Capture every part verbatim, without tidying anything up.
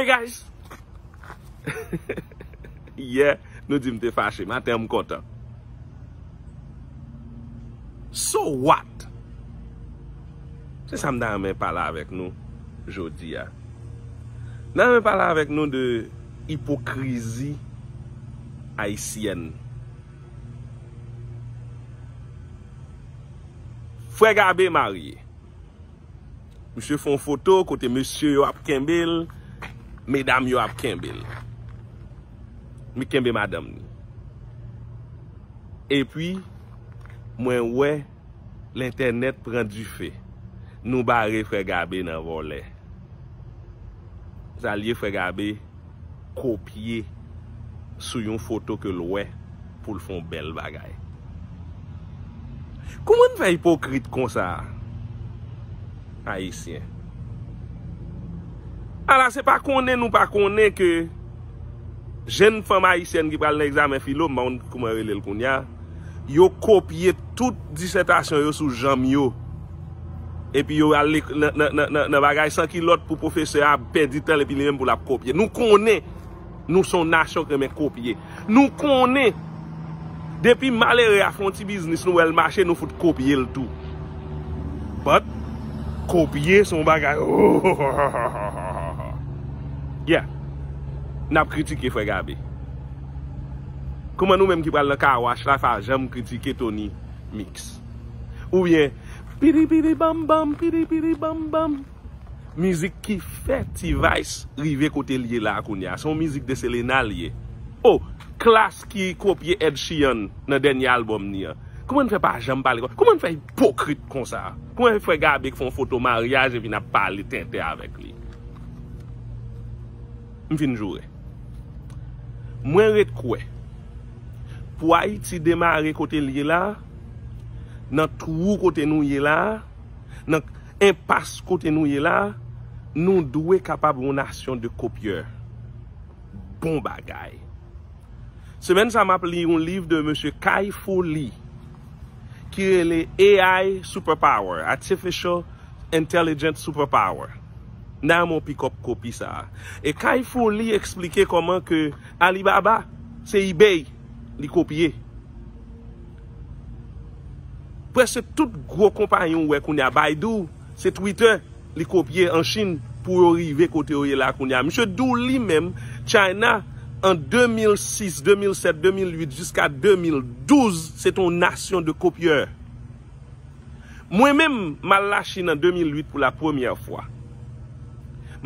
Guys, yè, nou di m te fache. Maten an, m kontan. So what? Se sa m ta renmen pale avèk nou jodi a. M ta renmen pale avèk nou de ipokrizi ayisyèn. Frè Gabe marye. Misye fè yon foto kote mesye yo ap kenbe l, medam yo ap kenbe l. Li kenbe madanm ni. Epi, mwen wè lentènèt pran dife. Nou bare frè Gabe nan vòlè. Sa l ye, frè Gabe kopye sou yon foto ke l wè pou l fè yon bèl bagay. Kouman n fè ipokrit konsa, Ayisyen? Ala, se pa konnen nou pa konnen ke jenn fanm ayisyèn ki pral nan egzamen filo, m pa konn kouman yo rele l kounye a, yo kopye tout disètasyon yo sou janm yo. Epi yo al nan, nan, nan, nan, nan bagay san kilòt pou pwofesè a pèdi tan l epi li menm pou l ap kopye. Nou konnen nou se yon nasyon ki renmen kopye. Nou konnen depi malere a fè yon ti biznis, nou wè l mache, nou fout kopye l tou. But, kopye se yon bagay. Yeah. N ap kritike frè Gabe. Kouman nou menm ki pral nan car wash la pa janm kritike Tony Mix? Oubyen, pidi pidi bam bam, pidi pidi bam bam. Mizik ki fè T-Vice rive kote l ye la kounye a. Se yon mizik de Selena l ye. Oh, Klass ki kopye Ed Sheeran nan dènye albòm ni an. Kouman n fè pa janm pale konsa? Kouman n fè ipokrit konsa? Kouman frè Gabe k fè yon foto maryaj epi n ap pale tenten avèk li? M fin joure. Mwen ret kwè, pou Ayiti demare kote l ye la, nan twou kote nou ye la, nan enpas kote nou ye la, nou dwe kapab yon nasyon de kopyè. Bon bagay. Semèn sa, m ap li yon liv de mesye Kai-Fu Lee ki rele A I Superpower, Artificial Intelligence Superpower. N a yon pikòp kopi sa a. E Kai-Fu Lee eksplike kòman ke Alibaba se eBay li kopye. Prèske tout gwo konpayi ou wè kounye a, Baidu, se Twitter li kopye an Chin pou yo rive kote yo ye la kounye a. Misye di w li menm, China, an de mil sis, de mil sèt, de mil uit, jiska de mil douz, se te yon nasyon de kopyè. Mwen menm, m al Lachin an de mil uit pou la premyè fwa.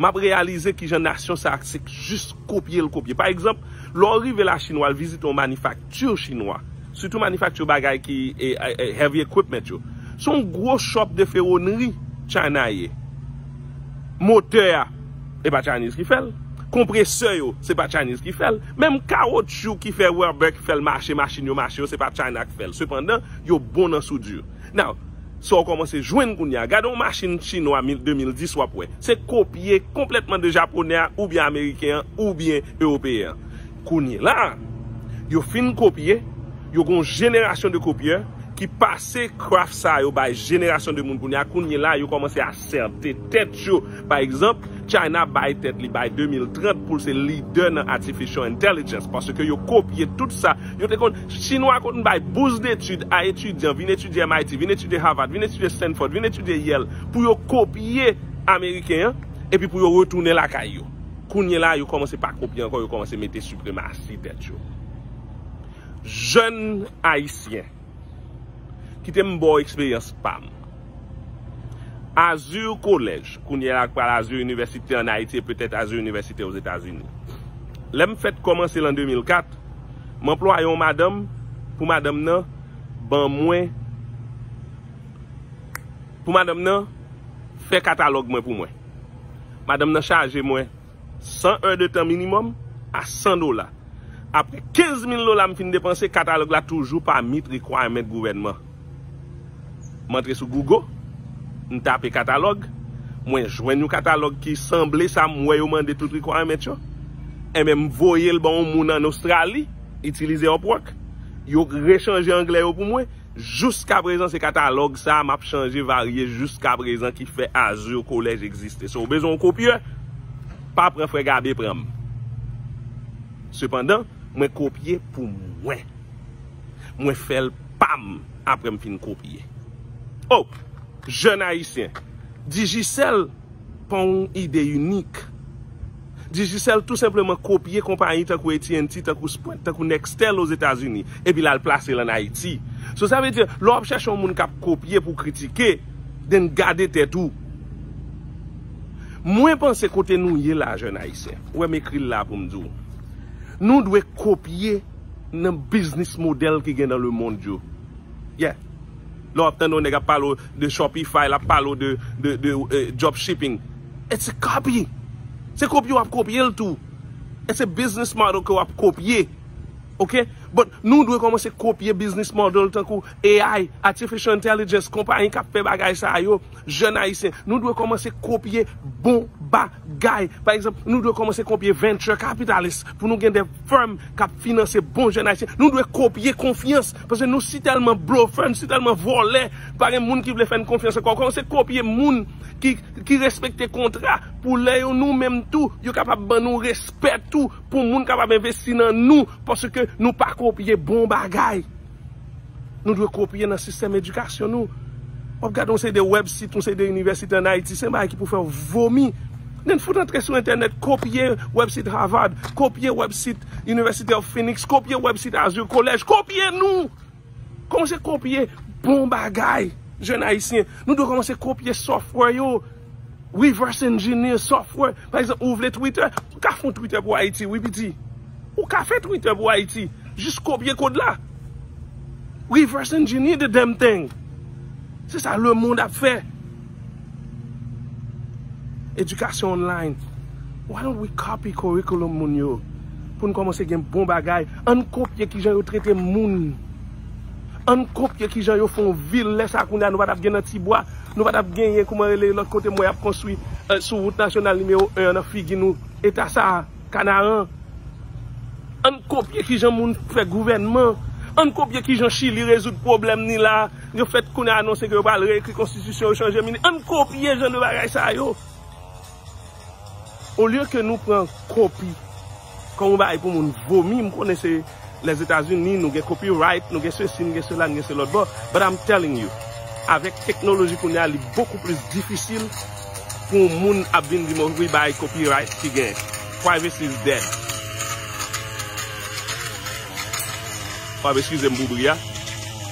M ap reyalize kijan nasyon sa a se jis kopye l kopye. Pa egzanp, lè w rive Lachin, w al vizite yon manifakti chinwa, sitou manifakti bagay ki e, e, e, heavy equipment yo. Se yon gwo shop de fewonri China ye. Motè a, e pa Chinese ki fè l. Konpresè yo, se pa Chinese ki fè l. Menm kawotchou ki fè rubber, ki fè l mache, machin yo mache yo, se pa China ki fè l. Sepandan, yo bon nan soudure. Now, sa w kòmanse jwenn kounye a. Gade yon machin chinwa mil, de mil dis, w ap wè. Se kopye konplètman de japonè a, oubyen ameriken an, oubyen ewopeyen an. Kounye la, yo fin kopye, yo gon jenerasyon de kopyè ki pase craft sa yo bay jenerasyon de moun kounye a. Kounye la, yo kòmanse asète tèt yo. Pa egzanp, China bay tèt li bay de mil trant pou l se lidè nan artificial intelligence, paske yo kopye tout sa. Yo te konn, chinwa konn bay bouz detid a etidyan, vin etidye M I T, vin etidye Harvard, vin etidye Stanford, vin etidye Yale, pou yo kopye ameriken an, epi pou yo retounen lakay yo. Kounye la, yo kòmanse pa kopye ankò, yo kòmanse mete sipremasi tèt yo. Jèn ayisyen, kite m ba w eksperyans pa m. Azur College, kounye a k pral Azur University an Ayiti e petèt Azur University Ozetazini. Lè m fèt kòmanse l an de mil kat, m anplwaye yon madanm pou madanm nan ban mwen, pou madanm nan fè katalòg mwen pou mwen. Madanm nan chaje mwen san è de tan minimòm a san dola. Apre kenz mil dola m fin depanse, katalòg la toujou pa meet requirement gouvènman. M antre sou Google, m tape katalòg, mwen jwenn yon katalòg ki sanble sa m wè yo mande tout requirement yo. Enben, m voye l ban yon moun ann Ostrali, itilize Upwork. Yo rechanje anglè yo pou mwen. Jiska prezan, se katalòg sa a m ap chanje, varye jiska prezan ki fè Azur College egziste. So, ou bezwen yon kopyè? pa pran frè Gabe pran m. Sepandan, mwen kopye pou mwen. Mwen fè l pa m apre m fin kopye. Oh, jèn ayisyen, Digicel pa yon ide inik. Digicel tou senpleman kopye konpayi tankou A T and T, tankou Sprint, tankou Nextel Ozetazini, epi l al plase l ann Ayiti. So, sa vle di, lè w ap chèche yon moun k ap kopye pou kritike, then gade tèt ou. Mwen panse kote nou ye la, jèn ayisyen, ou wè m ekri l la pou m di w, nou dwe kopye nan biznis modèl ki gen nan lemonn yo. Yeah. Lè w ap tande yon nèg ap pale w de Shopify, l ap pale w de, de, de eh, dropshipping. It's a copy. Se kopye w ap kopye l tou. It's a business model ke w ap kopye. Ok? But nou dwe kòmanse kopye business model tankou A I, Artificial Intelligence, konpayi k ap fè bagay sa yo, jèn ayisyen. Nou dwe kòmanse kopye bon bagay. Pa egzanp, nou dwe kòmanse kopye venture capitalist pou nou gen de firm k ap finanse bon jèn ayisyen. Nou dwe kopye konfyans, paske nou si tèlman blofè, nou si tèlman vòlè, pa gen moun ki vle fè n konfyans ankò. Kòmanse kopye moun ki, ki respekte kontra, pou lè yo nou menm tou, yo kapab ban nou respè tou, pou moun kapab envesti nan nou, paske nou pa kopye bon bagay. Nou dwe kopye nan sistèm edikasyon nou. W ap gade yon seri de wèbsit, yon seri de inivèsite ann Ayiti, se yon bagay ki pou fè w vomi. Then fout antre sou entènèt, kopye wèbsit Harvard, kopye wèbsit University of Phoenix, kopye wèbsit Azure College, kopye nou! Kòmanse kopye bon bagay, jèn ayisyen. Nou dwe kòmanse kopye software yo. Reverse engineer software. Pa egzanp, ou vle Twitter, ou ka fè yon Twitter pou Ayiti, wi, piti. Ou ka fè Twitter pou Ayiti. Jis kopye kòd la. Reverse engineer the damn thing. Se sa lemonn ap fè. Edikasyon online. Why don't we copy curriculum moun yo? Pou n kòmanse gen bon bagay. Ann kopye kijan yo trete moun. Ann kopye kijan yo fè yon vil. Lè sa kounye a nou pa t ap gen nan Tibwa. Nou pa t ap genyen kouman rele lòt kote m wè y ap konstwi eh, sou wout nasyonal nimewo en an nan figi nou. Eta sa a, Kanaran. Ann kopye kijan moun fè gouvènman. Ann kopye kijan Chili rezoud pwoblèm ni la. Yo fèt kounye a anonse ke yo pral reekri konstitisyon yo, chanje mini. Ann kopye jan de bagay sa yo. Olye ke nou pran kopi kòm yon bagay pou moun vomi, m konnen se Lèzetazini, nou gen copyright, nou gen sesi, nou gen sela, nou gen se lòt bò. But I'm telling you, avèk teknoloji kounye a, li bokou plis difisil pou yon moun ap vin di m, wi, bay copyright ki gen. Privacy is dead. W ap eskize m pou bri a.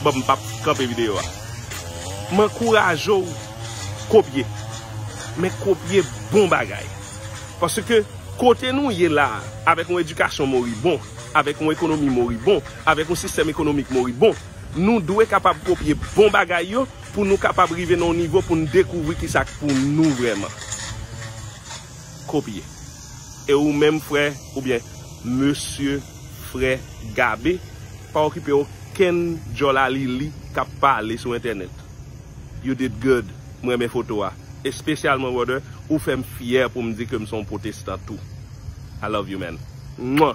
Bon, m p ap kanpe videyo a. M ankouraje w kopye. Men kopye bon bagay. Paske kote nou ye la a, avèk yon edikasyon moribon, avèk yon ekonomi moribon, avèk yon sistèm ekonomik moribon, nou dwe kapab kopye bon bagay yo pou nou kapab rive nan yon nivo pou n dekouvri kisa k pou nou vrèman. Kopye. E ou menm frè, oubyen mesye, frè Gabe, pa okipe okenn djòl a Lili k ap pale sou entènèt. You did good. M renmen foto a. Espesyalman, brother, ou fè m fyè pou m di ke m se yon pwotestan tou. I love you, man. Mwa!